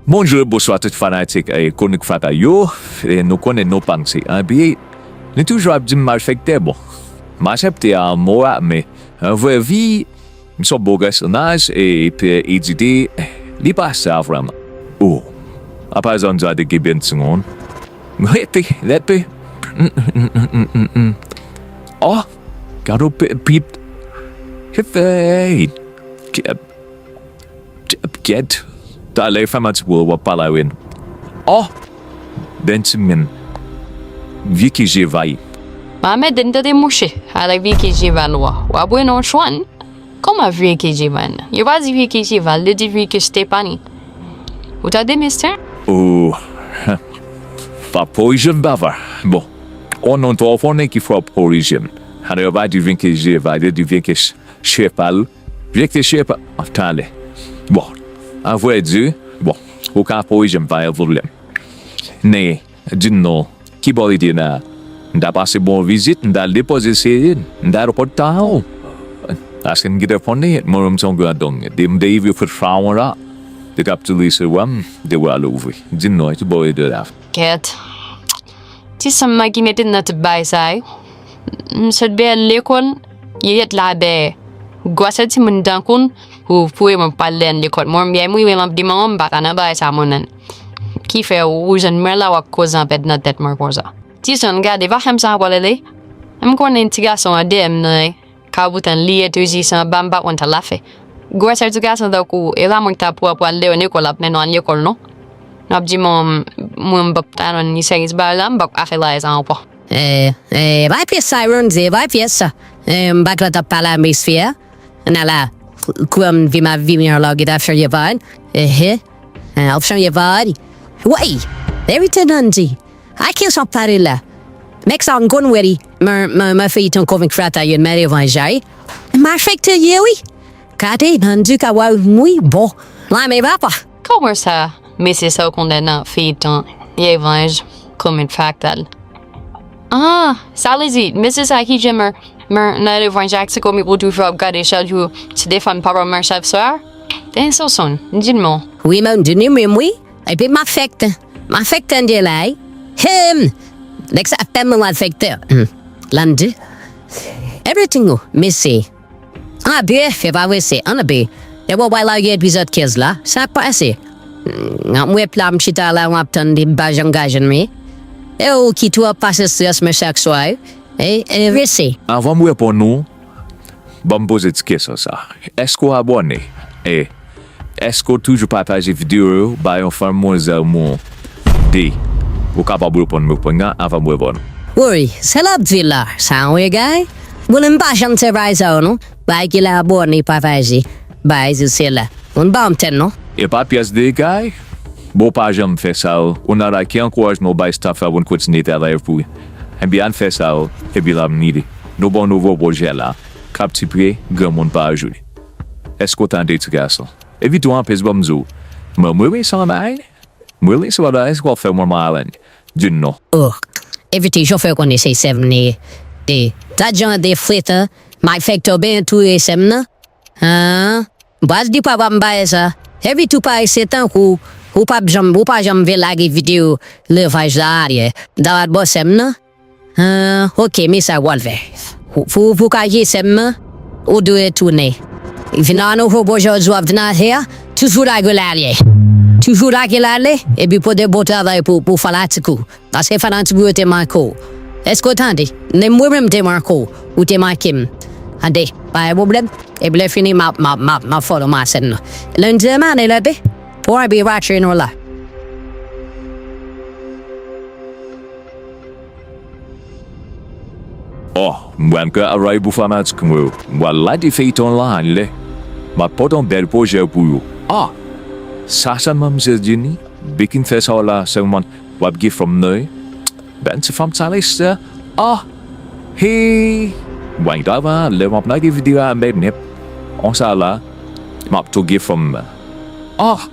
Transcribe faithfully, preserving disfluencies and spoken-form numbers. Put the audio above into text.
Bonjou, bonswa tout fanatik e konik frata yo. E nou konnen nou pa n se anpi. Nou toujou ap di m malfektè, bon. M aksepte a mo a, men an vrè vi, m se yon bo pèsonaj e, e, e di li pa sa vrèman. Oh, apa zòn sa te gen byen ti moun. Rete, rete. Oh, gade w pe-, pit. Hey, kèt. Kèt. Talè fè m ati pou w ap pale avè n. Oh, Benjamin. Vye ke je vay. Mamed, n tande mouche. Alè vye ke je va nwa. W ap wè non chwan. Kòman vye ke je van? Yo pa di vye ke je val, yo di vye ke Stepani. Ou tande, mister? Oh, pa porijen bava. Bon, on non twò konnen ki fò porijen. Alè yo pa di vye ke je val, yo di vye ke ch-, chepal. Vye ke chepal. Talè. Bon, a vrè di, bon, ou ka porijen pa gen pwoblèm. Men, di m non, ki bò li te la? M ta pase ba w vizit, m ta depoze seri, m ta repòt ta w. Paske m gentan konnen, mwen menm se yon grandong. De m te rive kote fawon la, te t ap tou li se wè m, de wè l ouvri. Di m non, ki bò li te la? Kèt. Ti sè m nan ki mete n nan tout bagay sa yo. M sot bèyè lekòl, yo yèt la bèyè. Gwasè timoun tankou n, pou, pou e mwen pral lè n lekòl. Mwen, m byen mwen, men m ap di manman m, m pa ka nan bagay sa mwen menm. Ki fè ou, ou jwenn mwen la w ap koze anpèt nan tèt mwen konsa. Ti sè m gade, pa fè m sa ankò Lele. M konnen ti gason an dèyè m nan, ka boutan li ye toujou san ba m pa konn sa l ap fè. Gwòs edikasyon tankou, e pa mwen ki ta pran pran l deyo lekòl ap mennen w al lekòl non. N ap di mwen, mwen m p ap ta nan ni sèvis bagay la, m p ap ka fè bagay sa ankò. E, e, bay pyès sa, Ronze, bay pyès sa. E, m pa t la t ap pale a mesye a. N ala, kouran m vin ap vini an lògit ap chanje pawòl. Ehe. E, ap chanje pawòl. Wey! Verite Nandy. A ki sa w ap pale la? Nèg sa m konn wè li, mwen, mwen, mwen fè li tan konvenk frata yo, mwen revanj la, wi. Malfektè ye, wi. Gade, Nandy ka wè, wi, bon. Mwen, men papa. Kòman sa, mesye sa w konnen nan feyton, revanj, konvenk frata l? Ah, sa vle di, mesye sa ki jan mwen, mwen, nan revanj ak ti komi pou toujou ap gade chak jou, ti defann papa mwen chak swa? Te ensoson, di l non. Wi, men, di l menm, wi. Epi m ap fèk tan. M ap fèk tan de la, wi. Hem! Nèg sa ap fè m mal fèk tan. Hmm. Landy. Everything, oh, mesye. An ap byen, fè pa prese, an ap byen. Depi w pa lage epizòd kenz la, sa ap pase. Hmm, m ap wè la, m chita la, m ap tann li, m pa janm ka jwenn li. E ou ki twò ap pase strès mwen chak swa, wi. E, e, prese. Anvan m reponn ou, Ban m poze ti kesyon sa. Èske w abòne? E, èske w toujou pataje videyo yo bay yon fanm ou yon zanmi w? De, ou kapab reponn mwen kounye a anvan m reponn ou. Wi, sa l ap di la, sa yon egare? Bon, m pa janm fè bagay sa yo non. Bagay ki la abòne, pataje, bagay sila. Moun pa anten non. E pa pyès de egare? Bon, w pa janm fè sa, ou nan la ki ankourajman w bay staff la pou n kontinye travay pou li? Ebyen, ann fè sa, epi l ap nile. Nou ba w nouvo pwojè la. K ap ti pre, granmoun pa jwe. Èske w tande, ti gason? Epi tou, anplis, ban m di w, mwen, mwen, mwen, sa bay. Mwen, mwen, sa bay, èske w ap fè mwen mal? Di m non. Oh, evite, jan w fè konnen se sè m li ye. De, gad jan de fretan, m ap fè k tonbe antoure sè m nan. An? M pral di papa m bagay sa. Epi tou parèt se tankou ou p ap janm, ou pa janm vle lage videyo levaj la aryè. Dawad bò sè m nan. An, oke, men sa w pral fè. Pou, pou, pou w ka jwe sè m nan, ou dwe tounen. Vin nan nouvo pwojè w di w ap vin achte a, toujou lage l aryè. Toujou lage l ale, epi pote bon travay pou, pou fanatik ou. Paske fanatik ou yo te manke w. Èske w tande? Menm mwen menm te manke w. Ou te manke m. Tande, pa gen pwoblèm. Epi lè fini, m ap, m ap, m ap, m ap follow m a sèn nan. Lundi m ale la, de. Pou anvi watch nou la. Oh, m pral travay pou fanatik mwen yo. M pral lage feyton la anlè. M ap pote yon bèl pwojè pou yo. Ah! Sa sèlman misye di ni, Bekin fè sa w la sèlman w ap gen fanm nan wi. Bèl ti fanm sa lè sa. Ah! Hey! Mwen travay lè m ap lage videyo a men nèp. Konsa la, m ap tou gen fanm nan. Ah!